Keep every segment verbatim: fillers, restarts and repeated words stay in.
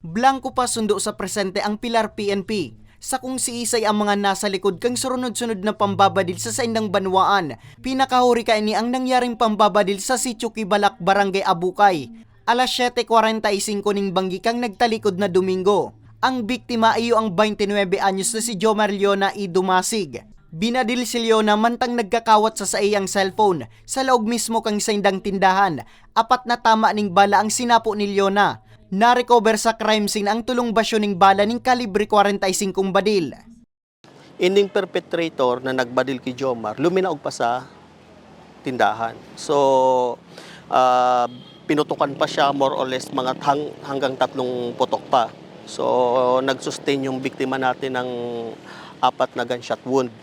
Blangko pa sundo sa presente ang Pilar P N P, sa kung siisay ang mga nasa likod kan surunod-sunod na pambabadil sa saindang banwaan. Pinakahuri kaini ang nangyaring pambabadil sa Sitio Kibalak, Barangay Abukay, alas siyete kwarenta y singko ning banggi kan nagtalikod na Domingo. Ang biktima iyo ang twenty-nine anyos na si Jomar Leona E. Dumasig. Binadil si Leona mantang nagkakawat sa saiyang cellphone sa laog mismo kan saindang tindahan. Apat na tama ning bala ang sinapo ni Leona. Na-recover sa crime scene ang tolong basyo ning bala ning kalibre kwarenta y singkong badil. Ining perpetrator na nagbadil ki Jomar, luminaog pa sa tindahan. So, ah, pinutukan pa siya more or less mga hang-, hanggang tatlong putok pa. So, nag-sustain yung biktima natin ng apat na gunshot wound.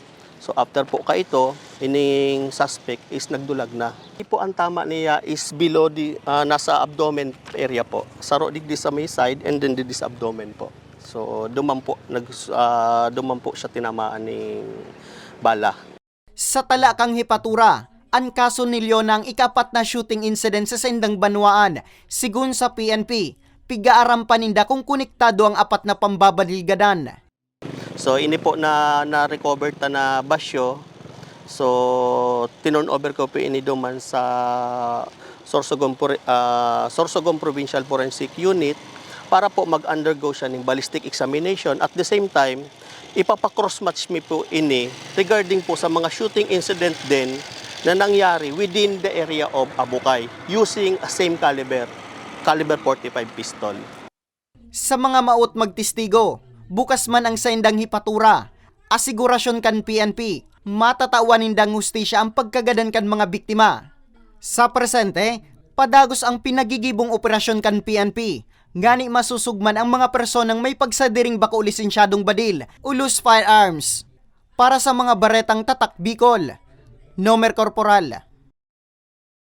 So, after po kaito, ining suspect is nagdulag na. Di po, ang tama niya is below the, ah, nasa abdomen area po. Saro digdi sa may side and then digdi sa abdomen po. So, duman po, nag-, ah, duman po siya tinamaan ning bala. Sa tala kan hepatura, an kaso ni Leona ang ikaapat na shooting incident sa saindang banwaan. Sigon sa P N P, pig-aaram pa ninda kung konektado ang apat na pambabadil gadan. So, ini po na, na-recover ta na basyo. So, tinurn over ko po ini duman sa Sorsogon Pro-, ah, Sorsogon Provincial Forensic Unit para po mag-undergo siya ng ballistic examination. At the same time, ipapa-cross-match mi po ini regarding po sa mga shooting incident din na nangyari within the area of Abukay using a same caliber, caliber forty-five pistol. Sa mga maot magtestigo, bukas man ang saindang hepatura, asigurasyon kan P N P, matatawan nindang hustisya ang pagkagadan kan mga biktima. Sa presente, padagos ang pinagigibong operasyon kan P N P, ngani masusugman ang mga personang may pagsadiring bako lisensyadong badil o loose firearms. Para sa mga baretang Tatak Bicol, Nomer Corporal.